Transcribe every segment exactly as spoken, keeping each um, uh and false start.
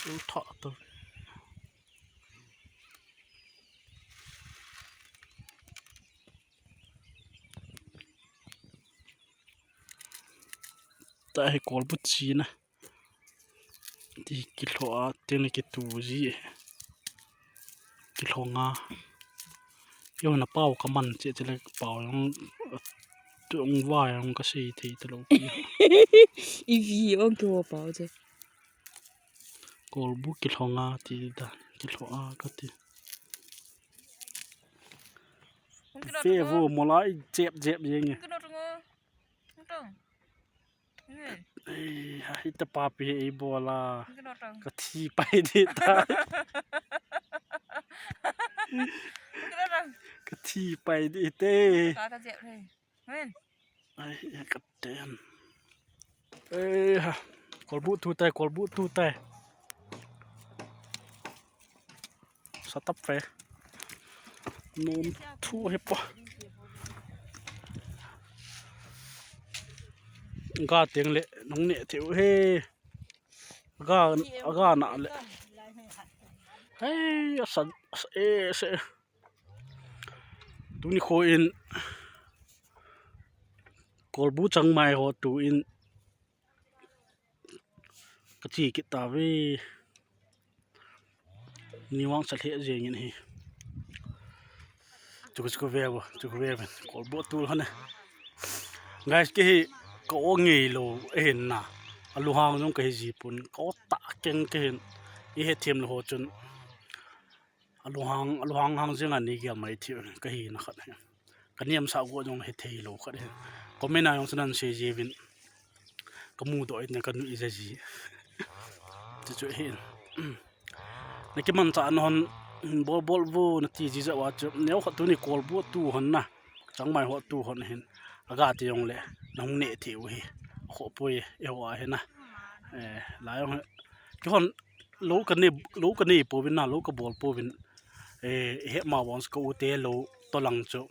Tha to. Tahi kolbu china. Ti kilhoh a, tin kitu ji. Kilhoh nga. Yo na pau kaman che che le pau jong, tu jong va jong kasei thei talou pi. Ipi jong kiho pau che. Kolbu kilhoh nga ti da, kilhoh a kati. Fe vo mola i jep jep jeng e. Ei, ha, ita papi he ei bola. Kathi pai di ta. Kathi pai di te. Ai, katen. Ei, ha. Kolbu tu tai, kolbu tu tai. Satap fe. Nom thu he po. Ga teng le nong ne theu he. Ga, ga na le. Hei, asa, asa, e, se. Tuni kho in. Kolbu changmai ho tu in. Kachi kit ta ve. Ni vang sa lheh jeng in hi. Chu chu ve bo, chu ve ben. Kolbu tul hane. Guys, kehi ka o ngei lou, e hin na. Alu hang jong kahi ji pon, ka o ta keng kehin. I he them lou ho chun. Alu hang, alu hang hang jeng ani gel mai thi kahi na khat he. Ka niam sa go jong he thei lou khat he. Comment a jong sanan se ji vin. Ka mu do in ka nu i ja ji. Chu chu hin. Na kiman cha an hon bol bol vo na ti ji ja wa chu. Neo khat tuni kolbu tu hon na. Changmai ho tu hon hin. Aga ti jong le. Na hung ne thei u hi. Kho poi e ho a hi na. Eh, la jong he. Kihon lou ka ne, lou ka ne pouvin na, lou ka bol pouvin. Eh, he ma vang ka u te lou to lang chu.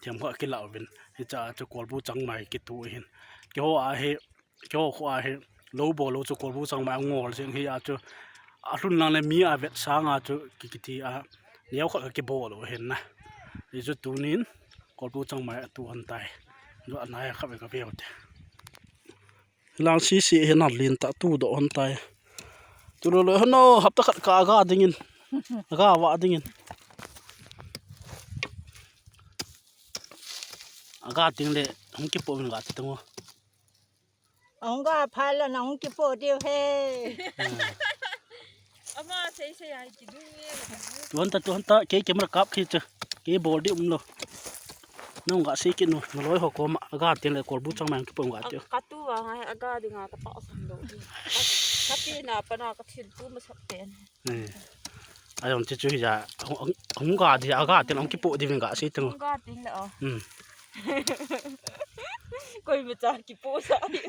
Thiam kha kila uvin. Hicha chu kolbu changmai kitu hin. Kiho a hi, kiho kho a hi. Lou bol lou chu kolbu changmai ngol jeng hi a chu. A hlun lang le mi a vet sang a chu ki kiti a. Neo kha ka kibol u hin na. Hi chu tunin kolbu changmai tu hon tai. Ju anai kha ve ka veu te. Lang sisi hi na lin ta tu do hon tai. Tu lo lo hon o, hapta khat ka aga dingin. Aga va dingin. Aga ding le, hung kipo min ga ti tang o. Hung ga pha la na hung kipo diu he. Hmm. Ama sei sei ai kidung e. Tu hon ta, tu hon ta, kei camera kap khi chu. Kei bol di um lo. Nung ga sei kit nu, na loi ho koma, aga tin le kolbu changmai kipo ga ti. Ka tu va ngai aga dinga ka pa sang lo. Ka, ka pi na pa na ka thil tu ma sap pen. Eh. Ai, hung ti chu hi ja, hung, hung ga di, aga tin hung kipo di vin ga sei tang o. Hung ga tin le o. Hmm. Koima cha kipo sa hi.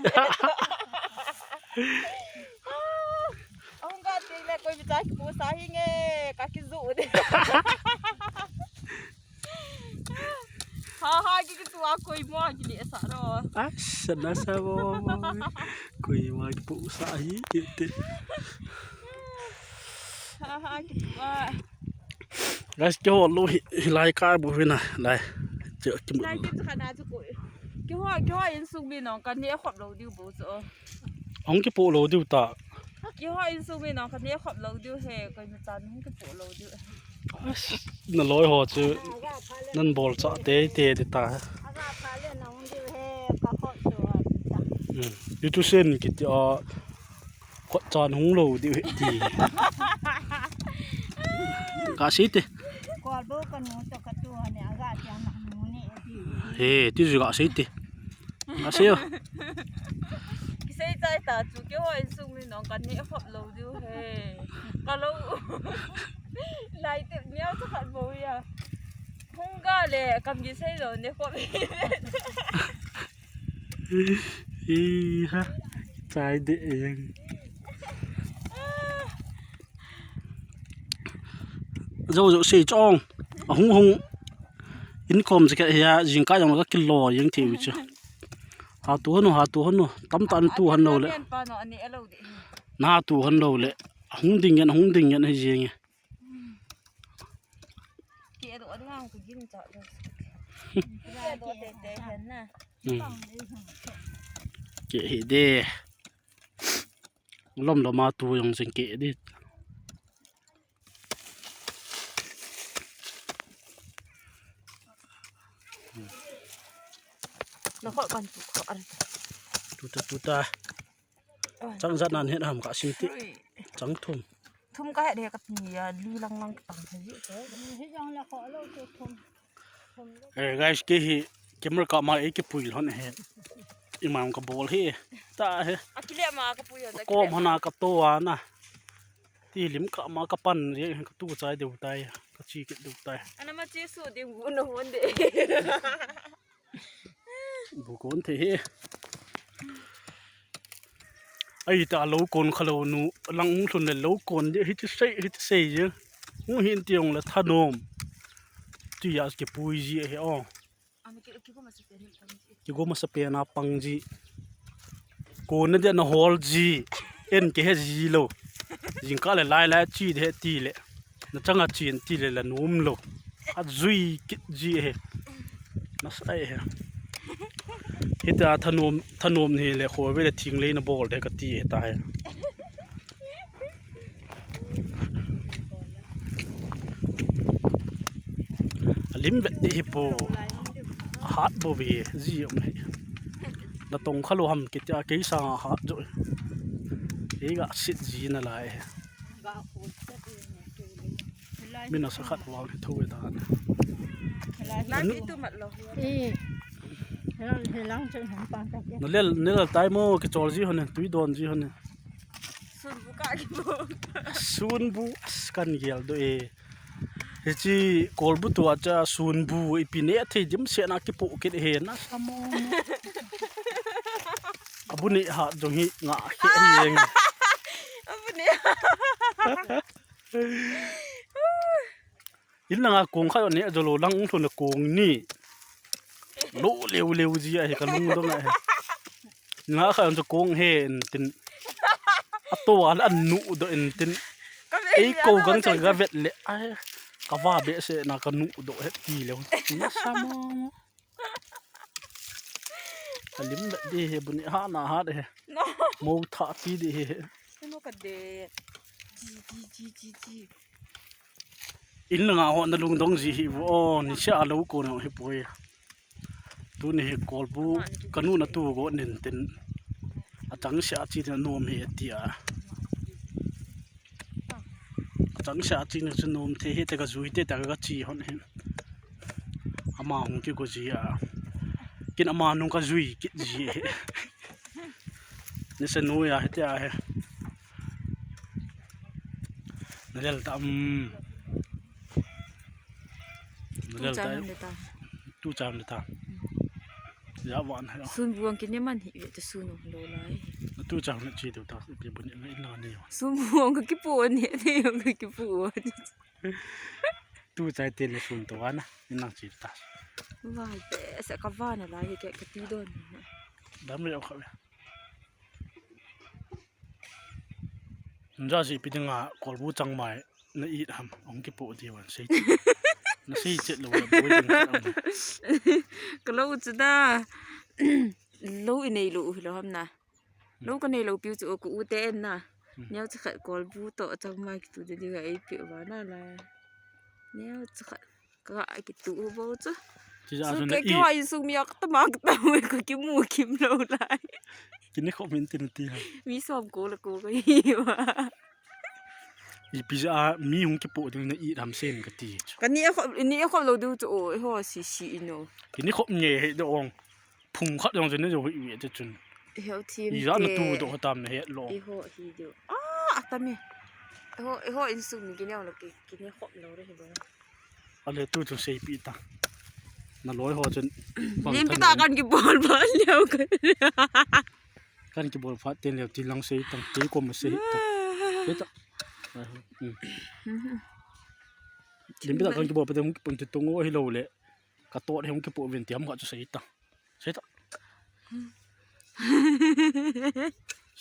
Hung ga tin le koima cha kipo sa hi nge, ka kizu de. Ha ha, ki, ki tua koima ki le sa ro. Ah, sana sa bo. Koima kipo sa hi, te, te. Ha ha, ki tua. Guys, keiho lou hi, hilai ka bu hina, lai. Che, ki mu. Lai ki khana chu ko. Keiho, keiho insung mi nong ka ne khop lou diu bo chu. Hung kipo lou diu ta. Keiho insung mi nong ka ne khop lou diu he, koima chan hung kipo lou diu. As, na loi ho chu, nan bol cha te te di ta. Aga pha le na hung diu he, ka khop chu a ta. Hmm. Yutu sen kiti a, Khut chan hung lou diu hi ti. Ka sei te. Kolbu ka nu to ka tu ha ne aga ti ama nu ne ti. He, ti ju ka sei te. Ka sei o. Ki sei chai ta chu keiho insung mi nong ka ne khop lou diu he. Ka lou. Lai te miao chu khat bo ya. Hung ga le kam ki sei lou ne khop. Hi ha. Chai de jeng. Jou jou sei chong. Ahung hung. In kom se ka ya jing ka jong ka kilo jeng thei u chu. Ha tu hanu, ha tu hanu. Tam tan tu han lou le. Na tu han lou le. Hung ding ngen, hung ding ngen hi jeng e. Keh doh ding ang ka gin cha doh. Keh doh tete hen na. Hmm. Keh hi de. Lom lom a tu jong jeng keh di. Na khol ban tu khol. Tuta, tuta. Chang jat nan het ham ka sim ti. Chang thum. Thum ka het de ka ti a, li lang lang tang thei ji. Hi jong la kho lo tu thum. Eh, guys, kei hi camera kap ma ei kipui lhon e. Imam ka bol hi. Ta hi. A kile ma ka pui lhon. Kom hana ka to a na. Ti lim kap ma ka pan ri ka tu chai deu tai. Ka chi kit deu tai. Ana ma chi su ding bu na hon de. Bu kon thei hi. Ai ta lo kon kha lo nu, lang lhun le lo kon di, hiti sei, hiti sei ji. Hung hin ti jong le thanom. Ti a kipui ji ahi o. Kigo masa pen a pang ji. Kon na dia na hol ji. En ke he ji lo. Jingkah le lai lai chi de he ti le. Na changa chin ti le la nom lo. A jui kit ji he. Nasa he. Hita thanom, thanom ni le kho ve le thing le na bol de ka ti he ta he. A lim vet di hi po. Hat bo ve ji um he. Na tong kha lo ham kiti a kei sa hat jo. Ei ga sit ji na lai he. Min a sa khat vang hi tho e ta na. Lang ki tu mat lo. Eh. Helang, helang chang ham pa ta ke. Na lel, na lel tai mo, kichol ji hon e, tui don ji hon e. Sun bu ka ki bu. Sun bu, as kan gel do e. Hichi kolbu tua cha sun bu ipi ne thei dim se na kipu kit he na samo. Abu ne ha jong hi nga he ni jeng. Abu ne. In langa kong khat ne jolo lang thon kong ni. Lo leu leu ji a he ka lungdong a he. Nga kha an chu kong he en tin. A to a la an nu do en tin. Ei ko gang chang ga vet le. Ai ka va be se na ka nu do he ti le. Na samo. A lim be di he bu ni ha na ha de he. No. Mo tha pi di he. No ka de. Ji ji ji ji ji. In langa ho na lungdong ji hi vo o, ni sia lo ko no hi poi. Tuni hi kolbu ka nu na tu go nin tin. A chang sia chi na nom hi tia. A chang sia chi na chu nom the hi te ka jui te ta ka chi hon hi. Ama hung ki ko ji a. Kin ama nung ka jui kit ji hi. Ni se nu ya hi tia hi. Na lel ta, um. Na lel ta. Tu chang le ta. Tu chang le ta. Ya wan ha. Sun buang ki ne man hi, tu sun lo lai. Tu chang le chi tu ta, pi bu ni na ni. Sun buang ki pu ni, ni ki pu ni. Tu chai te le sun to wana, ni nang chi ta. Vai te, sa ka vana lai, ke ka ti don. Dam le o kha. Nja si pi dinga kolbu chang mai na it ham ong kipo di wan sei. Na sei chet lo la boi ding khat am. Ka lo chu da. Lo i nei lo u hi lo ham na. Lo ka nei lo piu chu ko u te en na. Neo chu khat kolbu to chang mai kitu de di ga ei pi wa na la. Neo chu khat. Ka kitu u bo chu. Chi ja su na ke i. Ke wa insung mi a ka tama ka ta mu ka kimu kim lo lai. Kini khop min tin ti ha. Mi som ko la ko ka hi wa. Ipi ja mi hung kipo ding na i ram sen ka ti chu. Ka ni khop, ni khop lo du chu o, ho si si ino. Kini khop nge he do ong. Phung khat jong chu ne jo hi ve te chun. I ho thim. I ja na te tu do tam na he lo. I ho hi do. Ah, atami. I ho, i ho insung mi kini lo ki, kini khop lo re hi bo. Ale tu chu sei pi ta. Na loi ho chun. Lim pi ta kan ki bol bol leo ka. Kan ki bol phat ten leo ti lang sei tang, ti kom sei tang. Sei ta. Lim pi ta kan ki bol pa te hung ki pon ti tung o hi lo le. Ka tot he hung ki po vin ti ham ka chu sei ta. Sei ta.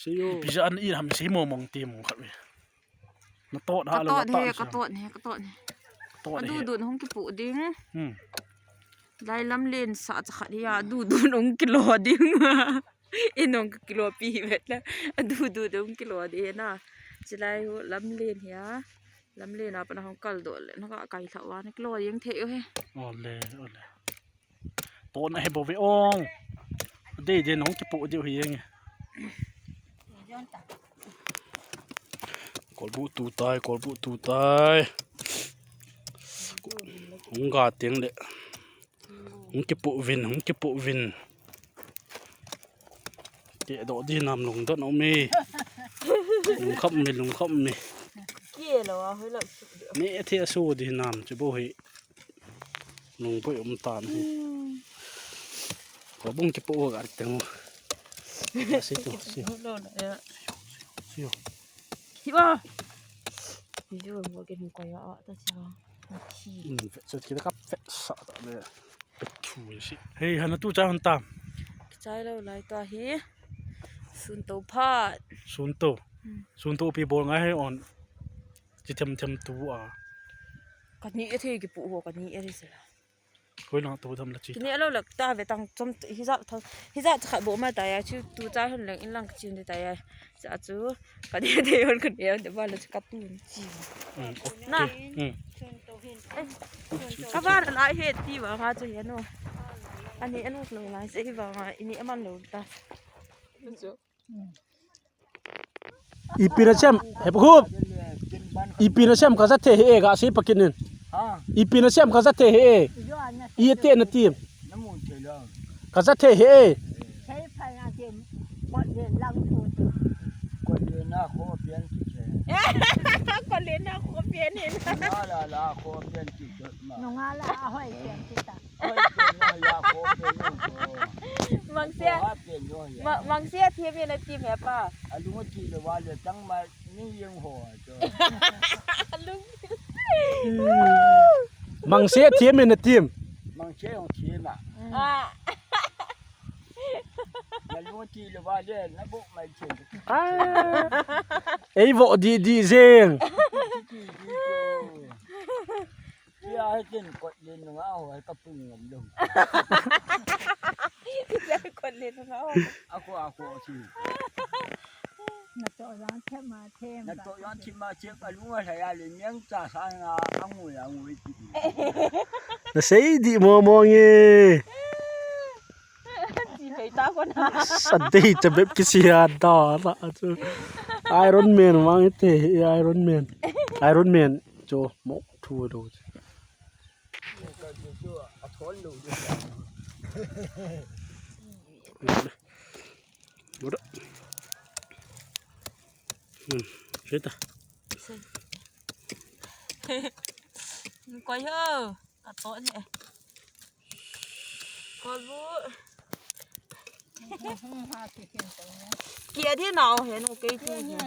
Sei yo. Pi ja an i ham sei mo mong ti mong khat ve. Na tot ha lo, katot na he, tot, katot na he, katot na he. Tot na he. Adudun hung kipu ding. Hmm. Lai lamlen sa cha khat hi a, adudun hung kilo ding. Inong kilo pi vet la. Adudun hung kilo ding na. Chilai hu lamlen hi a. Lamlen a pana hung kal do le. Na ka kai tha wa na kilo ding thei u he. Ole, ole. Tona he bou ve ong. Dei dei nong kipu diu hi eng. Kolbu tu tai, kolbu tu tai. Hung ga teng le. Hung kipu vin, hung kipu vin. Ke do di nam lung do no me. Lung khap me, lung khap me. Ke lo a hoi lo su. Me the su di nam chu bou hi. Nung poi um tan hi. Hmm. Ko bung kipu ga teng. Si tu, si. Lo la ya. Si. Hi ba. Hi jo mo ke ko ya ta si ba. Hi. Hmm, vet sa ki ka vet sa ta le. Vet thu si. Hei, hana tu cha hon ta. Chai lo lai ta hi. Sun to phat. Sun to. Hmm. Sun to pi bol ngai he on. Chi them them tu a. Ka ni e the kipu ho ka ni e re sela. Koi lang to tham la chi. Kini alo lak ta ve tang chom hi ja tha, hi ja khat bo ma ta ya chu tu cha hon leng in lang ka chin ta ya. Cha chu ka de de hon ka de de ba la chu ka tu chi. Mm, okay. Na. Mm. Ka ba la he ti ba ma chu he no. Ani anu lo la se ba ma ini aman lo ta. Ipi na sem, he pa khup. Ipi na sem ka ja the he e, ga si pa kinin. Ha? Ipi na sem ka ja the he e. I te na tim. Na mu che lo. Ka ja the he e. Sei pha na tim. Kot le lang tu tu. Kot le na kho pian ki che. Kot le na kho pian ni. La la la kho pian ki che ma. Nunga la a hoi pian ki ta. Oi, pian no ya kho pian no ko. Mang sia. Ko ha pian no ya. Ma-, mang sia thiam in a tim he pa. A lung a ti le wa le tang ma ni yeng ho a cho. A lung. Mang sia thiam in a tim. Mang sia yong thiam a. Ah. Na lung a ti le wa le na bo mai thiam. Ah. Ei vo di di jeng. Ti ti ti cho. Tia hai ken kot le nunga ho hai ka pung ngam lo. Tia hai kot le nunga ho. Ako, ako si. Na to yang the ma the. Na to yang the ma the, ka lu nga sa ya le nyang cha sa nga angu ya angu ti. Na sei di mo mo nge. Chi thei ta ko na. Sa dei cha bep ki si ha da la chu. Iron Man mang te Iron Man. Iron Man. Cho, mo thu lo. Bura. Hmm, seta. Koi ho, ka to ni. Koi bu. Kia ding nau he no kei tu he.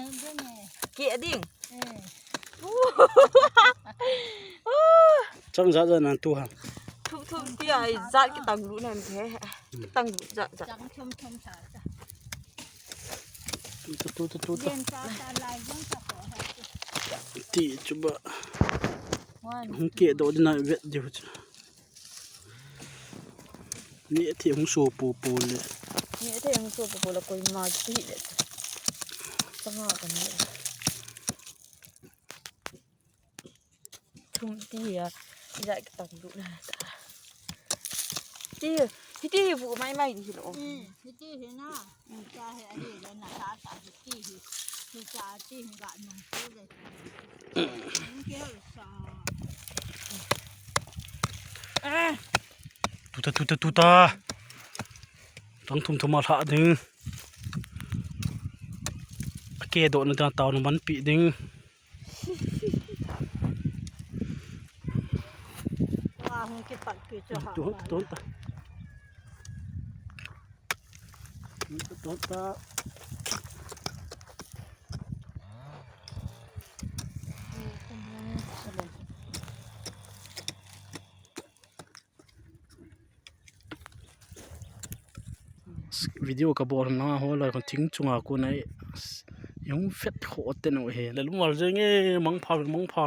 Kia ding. Chang ja ja nan tu ha. Thu thu ti ai ja ki tang lu nan he. Ki tang lu ja ja. Tu tu tu tu tu. Ti chu ba. Hung ke do ding na vet diu chu. Ni thi hung so po po le. Ni thi hung so po po le koi ma ti le. Sama ka ni. Thum ti ya. Ya ki tang du na ta. Ti, ti bu mai mai di lo. Hmm, ti hi na. Cha he ahi le na ta ta ti hi. Ti cha ti hi ga nung ti le. Nung ke sa. Eh. Tuta, tuta, tuta. Tang thum thum a lha ding. A ke do na ta tau na man pi ding. Wa hung kipat pi chu ha. Tu, tu, tu, ta. Video ka bol na ho la kon thing chunga ko nai. Nung fet kho te no he. Lalum val jeng e, mangpha, mangpha.